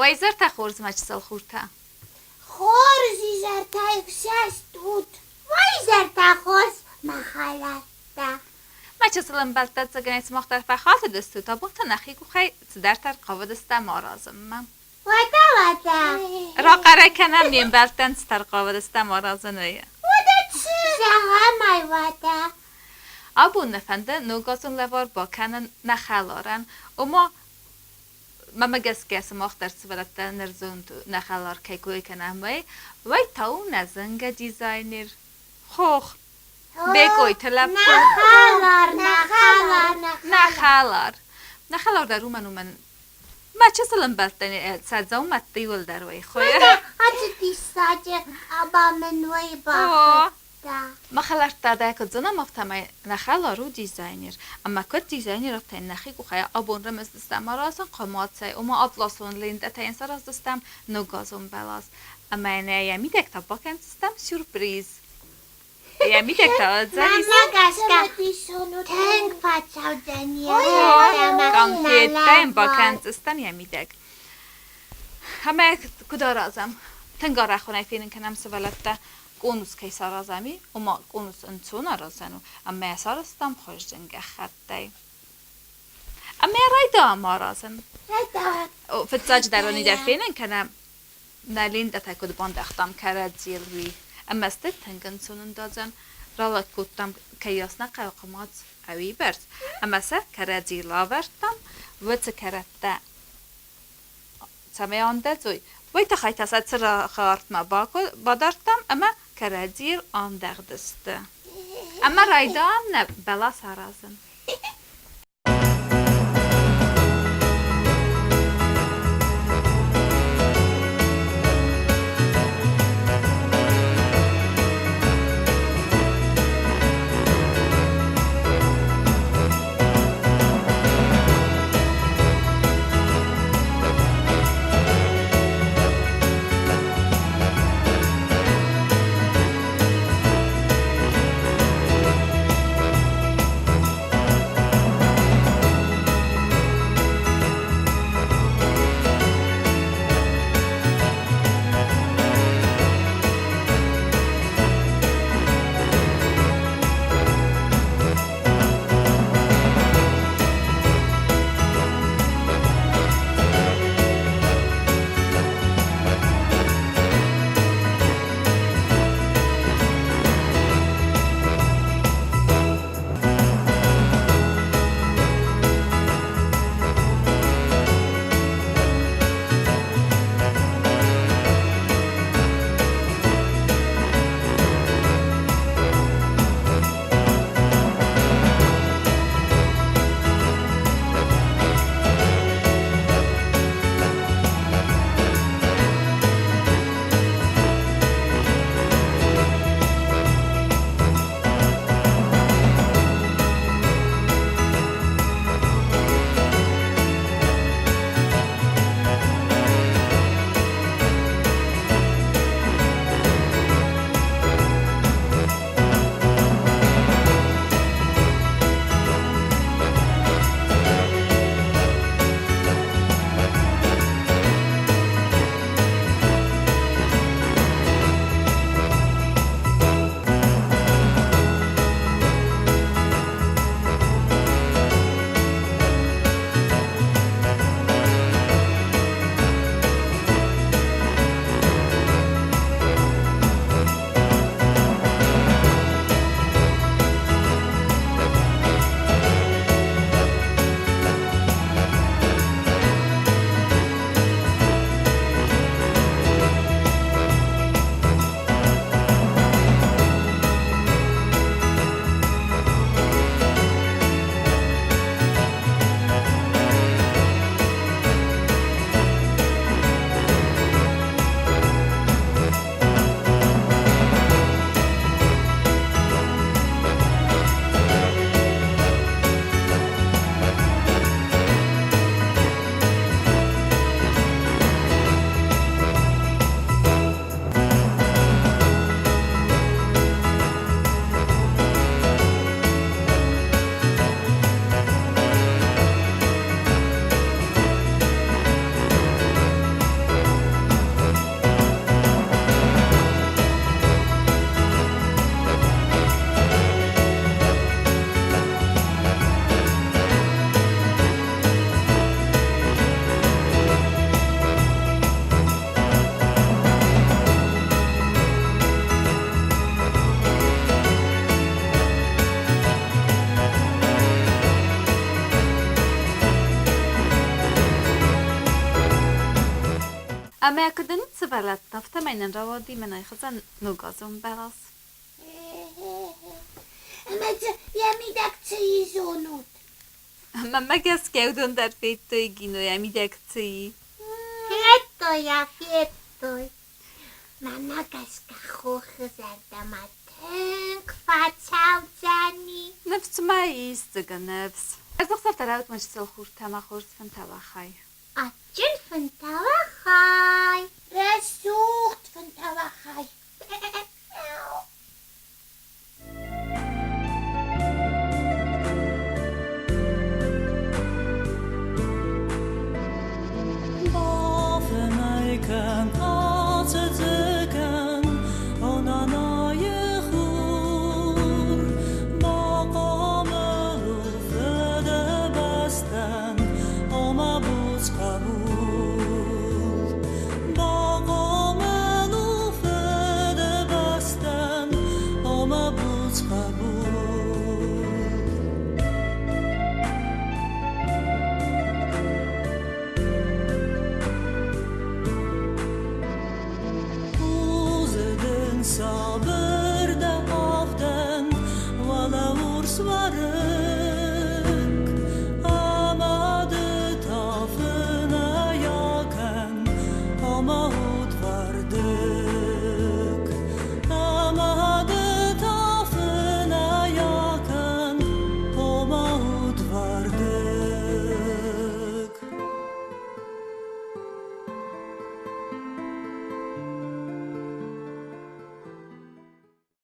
Уӕ изӕртӕ хорз, мӕ чысыл хуртӕ. Хорз изӕртӕ ӕфсӕст ут. Уӕ изӕртӕ хорз, мӕ хӕлӕрттӕ. Мӕ чысыл ӕмбӕлттӕ ӕцӕгӕй сымах дӕр фӕхатыдыстут, абон та нӕхи къухӕй цыдӕртӕ ӕрхъавыдыстӕм аразынмӕ. Уӕдӕ, уӕдӕ. Рахъӕрӕй кӕнӕм не мбӕлттӕн цыдӕр хъавыдыстӕм аразын, уый. Уӕдӕ цы? Зӕгъӕм ӕй, уӕдӕ. Абон нӕ фӕнды ногазон лӕвар бакӕнын нӕ хӕларӕн, ома мӕмӕ гӕсгӕ сымах дӕр сывӕллӕттӕ ныр зонд нӕ хӕлар кӕй кой кӕнӕм, уый, уый та у нӕ зынгӕ дизайнер. Хох. Бекъойты лӕппу. Нӕ хӕлар, нӕ хӕлар, нӕ хӕлар. Нӕ хӕлар дӕр уымӕн уымӕн Мӕ чысыл ӕмбӕлттӕн сӕ дзаумӕтты иуылдӕр уый хуыйы. Ацы диссаджы къаба мын уый бахуыдта. Мӕ хӕлӕрттӕ дӕ куыд зонӕм, афтӕмӕй нӕ хӕлар у дизайнер. Ӕмӕ куыд дизайнер, афтӕ йын нӕхи къухӕй абон рымысдзыстӕм аразын хъуымацӕй, ома атласон лентӕтӕ йын сараздзыстӕм ногазон бӕлас. Ӕмӕ йын йӕ мидӕг та бакӕндзыстӕм сюрприз. Йӕ мидӕг та уыдзӕнис. Мӕнмӕ гӕсгӕ тынг фӕцӕудзӕн йӕ зӕрдӕмӕ. Конфеттӕ йын бакӕндзыстӕм йӕ мидӕг. Ӕмӕ куыд аразӕм? Тынг арӕхонӕй фенын кӕнӕм сывӕллӕттӕ конус кӕй саразӕм, и, ома конус ӕнцон аразӕн у, ӕмӕ йӕ сарӕзтам хуызджын гӕххӕттӕй. Ӕмӕ райдайӕм аразын. Райдайӕм. Фыццаджыдӕр уын дӕр фенын кӕнӕм, нӕ лентӕтӕ куыд бандӕгътам кӕрӕдзийыл, уый. Ӕмӕ сты тынг ӕнцон ӕндадзӕн. Ралӕг кодтам, кӕйас нӕ хъӕуы хъуымац, ӕвибӕрц, ӕмӕ сӕ кӕрӕдзийыл авӕрдтам, уыцы кӕрӕттӕ цӕмӕй андӕдзой, уый тыххӕй та сӕ цырагъы артмӕ бадардтам ӕмӕ кӕрӕдзийыл андӕгъдысты. Ӕмӕ райдайӕм нӕ бӕлас аразын. Ӕмӕ куыд уынут, сывӕллӕттӕ, афтӕмӕй нын рауади мӕнӕй хуызӕн ногазон бӕлас. Ӕмӕ дзы йӕ мидӕг цы и, зонут? Мӕнмӕ гӕсгӕ уыдон дӕр федтой Гино, йӕ мидӕг цы и. Федтой йӕ, федтой. Мӕнмӕ гӕсгӕ хохы зӕрдӕмӕ тынг фӕцӕудзӕни. Ныфс ма ис, дзыгы ныфс. Ӕрдзӕхсӕвтӕ рауд мӕ чысыл хуртӕ мӕ хорз фынтӕ уӕ хай. Адджын фынтӕ уӕ хай. Рӕсугъд фынтӕ уӕ хай. Бафынӕй кӕн, ацыдзыкӕн, о нанайы хур. Бахъомыл у фыдыбӕстӕн, о мӕ буц хъӕбул. Бахъомыл у фыдыбӕстӕн, о мӕ буц хъӕбул. Узы дын сау